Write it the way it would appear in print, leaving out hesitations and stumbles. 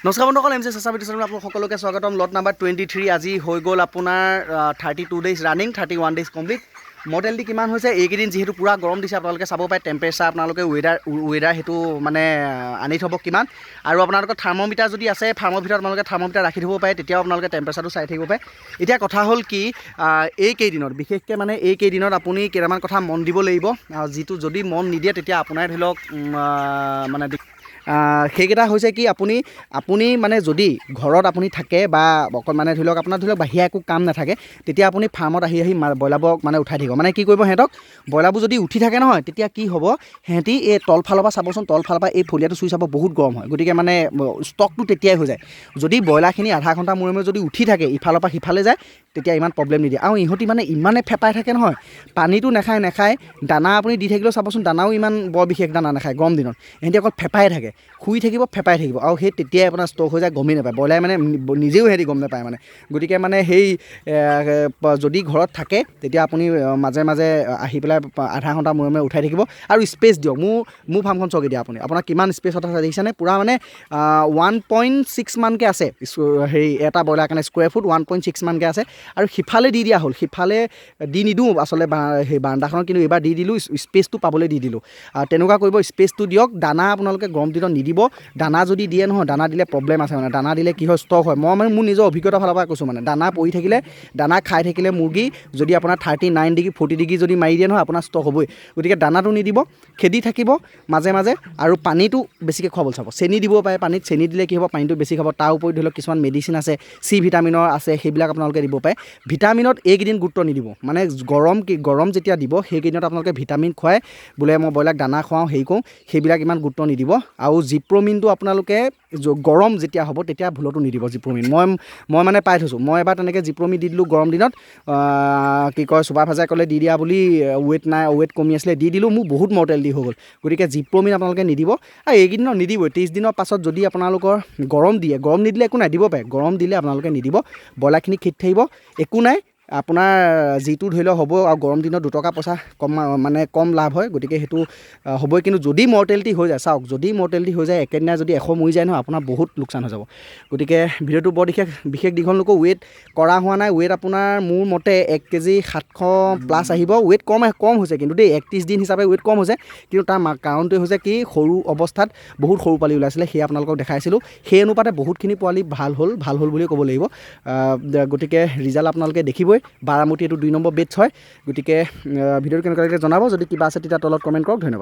নমস্কাৰ বন্ধুসকল, M C চেঁচা ভিডিঅ' আপোনালোক সকলোকে স্বাগতম। Lot number 23। আজি হৈ গ'ল আপোনাৰ 32 days running, 31 days complete। Mortality কিমান হৈছে? এইকেইদিন যিহেতু পূৰা গৰম দিছে, আপোনালোকে চাব পাৰে টেম্পাৰেচাৰ। আপোনালোকে ৱেডাৰ ৱেডাৰ সেইটো মানে আনি থ'ব কিমান। আৰু আপোনালোকৰ থাৰ্মমিটাৰ যদি আছে ফাৰ্মৰ ভিতৰত, আপোনালোকে থাৰ্মমিটাৰ ৰাখি থ'ব পাৰে। তেতিয়াও আপোনালোকে টেম্পাৰেচাৰটো চাই থাকিব পাৰে। এতিয়া কথা হ'ল কি, এইকেইদিনত বিশেষকৈ মানে এইকেইদিনত আপুনি কেইটামান কথা মন দিব লাগিব। যিটো যদি মন নিদিয়ে, তেতিয়া আপোনাৰ ধৰি লওক মানে সেইকেইটা হৈছে কি, আপুনি আপুনি মানে যদি ঘৰত আপুনি থাকে বা অকল মানে ধৰি লওক আপোনাৰ ধৰি লওক বাহিৰা একো কাম নাথাকে, তেতিয়া আপুনি ফাৰ্মত আহি আহি ব্ৰইলাৰবোৰক মানে উঠাই থাকিব। মানে কি কৰিব সিহঁতক, ব্ৰইলাৰবোৰ যদি উঠি থাকে নহয়, তেতিয়া কি হ'ব, সিহঁতি এই তলফালৰ পৰা চাবচোন, তলফালৰ পৰা এই ফলিয়াটো চুই চাব, বহুত গৰম হয়। গতিকে মানে ষ্ট্ৰ'কটো তেতিয়াই হৈ যায়। যদি ব্ৰইলাৰখিনি আধা ঘণ্টা মূৰে মূৰে যদি উঠি থাকে, ইফালৰ পৰা সিফালে যায়, তেতিয়া ইমান প্ৰব্লেম নিদিয়ে। আৰু ইহঁতি মানে ইমানে ফেপাই থাকে নহয়, পানীটো নাখায় নাখায়। দানা আপুনি দি থাকিলেও চাবচোন, দানাও ইমান বৰ বিশেষ দানা নাখায়। গৰম দিনত ইহঁতি অকল ফেপাই থাকে, শুই থাকিব, ফেপাই থাকিব। আৰু সেই তেতিয়াই আপোনাৰ ষ্ট্ৰ'ক হৈ যায়, গমেই নাপায় ব্ৰইলাৰ মানে নিজেও সিহঁতি গম নাপায় মানে। গতিকে মানে সেই যদি ঘৰত থাকে, তেতিয়া আপুনি মাজে মাজে আহি পেলাই আধা ঘণ্টা মূৰে মূৰে উঠাই থাকিব আৰু স্পেচ দিয়ক। মোৰ মোৰ ফাৰ্মখন চাওক এতিয়া আপুনি, আপোনাৰ কিমান স্পেচত আছে দেখিছেনে? পূৰা মানে 1.6 মানকৈ আছে হেৰি এটা ব্ৰইলাৰ কাৰণে স্কুৱেৰ ফুট 1.6 মানকৈ আছে। আৰু সিফালে দি দিয়া হ'ল, সিফালে দি নিদিওঁ আচলতে সেই বাৰান্দাখনত, কিন্তু এইবাৰ দি দিলোঁ, স্পেচটো পাবলৈ দি দিলোঁ। তেনেকুৱা কৰিব, স্পেচটো দিয়ক। দানা আপোনালোকে গৰম দিনত নিদিব। দানা যদি দিয়ে নহয়, দানা দিলে প্ৰব্লেম আছে। মানে দানা দিলে কি হয়, ষ্ট্ৰ'ক হয়। মই মানে মোৰ নিজৰ অভিজ্ঞতাৰ ফালৰ পৰা কৈছোঁ। মানে দানা পৰি থাকিলে, দানা খাই থাকিলে মুৰ্গী যদি আপোনাৰ 39 degree, 40 degree যদি মাৰি দিয়ে নহয়, আপোনাৰ ষ্ট্ৰ'ক হ'বই। গতিকে দানাটো নিদিব, খেদি থাকিব মাজে মাজে আৰু পানীটো বেছিকৈ খুৱাবলৈ চাব। চেনি দিব পাৰে পানীত। চেনি দিলে কি হ'ব, পানীটো বেছি খাব। তাৰ উপৰি ধৰি লওক কিছুমান মেডিচিন আছে, চি ভিটামিনৰ আছে, সেইবিলাক আপোনালোকে দিব পাৰে। ভিটামিনত এইকেইদিন গুৰুত্ব নিদিব। মানে গৰম কি, গৰম যেতিয়া দিব, সেইকেইদিনত আপোনালোকে ভিটামিন খুৱাই বোলে মই ব্ৰইলাৰক দানা খুৱাওঁ, হেৰি কৰোঁ, সেইবিলাক ইমান গুৰুত্ব নিদিব। আৰু জিপ্ৰমিনটো আপোনালোকে গৰম যেতিয়া হ'ব, তেতিয়া ভুলতো নিদিব জিপ্ৰমিন। মই মই মানে পাই থৈছোঁ, মই এবাৰ তেনেকৈ জিপ্ৰমিন দি দিলোঁ গৰম দিনত। কি কয়, চুপাৰভাইজাৰে ক'লে দি দিয়া বুলি, ৱেইট নাই, ৱেইট কমি আছিলে, দি দিলোঁ, মোৰ বহুত মৰ্টেলিটি হৈ গ'ল। গতিকে জিপ্ৰমিন আপোনালোকে নিদিব আৰু এইকেইদিনত নিদিবই। 30 দিনৰ পাছত যদি আপোনালোকৰ গৰম দিয়ে, গৰম নিদিলে একো নাই, দিব পাৰে। গৰম দিলে আপোনালোকে নিদিব। ব্ৰইলাৰখিনি খেদি থাকিব, একো নাই, আপোনাৰ যিটো ধৰি লওক হ'ব। আৰু গৰম দিনত 2 টকা পইচা কম, মানে কম লাভ হয়, গতিকে সেইটো হ'বই। কিন্তু যদি মৰ্টেলিটি হৈ যায়, চাওক, যদি মৰ্টেলিটি হৈ যায়, একেদিনাই যদি 100 মৰি যায় নহয়, আপোনাৰ বহুত লোকচান হৈ যাব। গতিকে ভিডিঅ'টো বৰ বিশেষ বিশেষ দীঘল নকৰোঁ। ৱেইট কৰা হোৱা নাই। ৱেইট আপোনাৰ মোৰ মতে 1 কেজি 700 প্লাছ আহিব। ৱেইট কম কম হৈছে কিন্তু দেই, 31 দিন হিচাপে ৱেইট কম হৈছে। কিন্তু তাৰ কাৰণটোৱে হৈছে কি, সৰু অৱস্থাত বহুত সৰু পোৱালি ওলাইছিলে, সেয়া আপোনালোকক দেখাইছিলোঁ। সেই অনুপাতে বহুতখিনি পোৱালি ভাল হ'ল, ভাল হ'ল বুলিয়ে ক'ব লাগিব। গতিকে ৰিজাল্ট আপোনালোকে দেখিবই। বাৰামতী এইটো 2 নম্বৰ বেটছ হয়। গতিকে ভিডিঅ'টো কেনেকুৱা লাগিলে জনাব। যদি কিবা আছে, তেতিয়া তলত কমেণ্ট কৰক। ধন্যবাদ।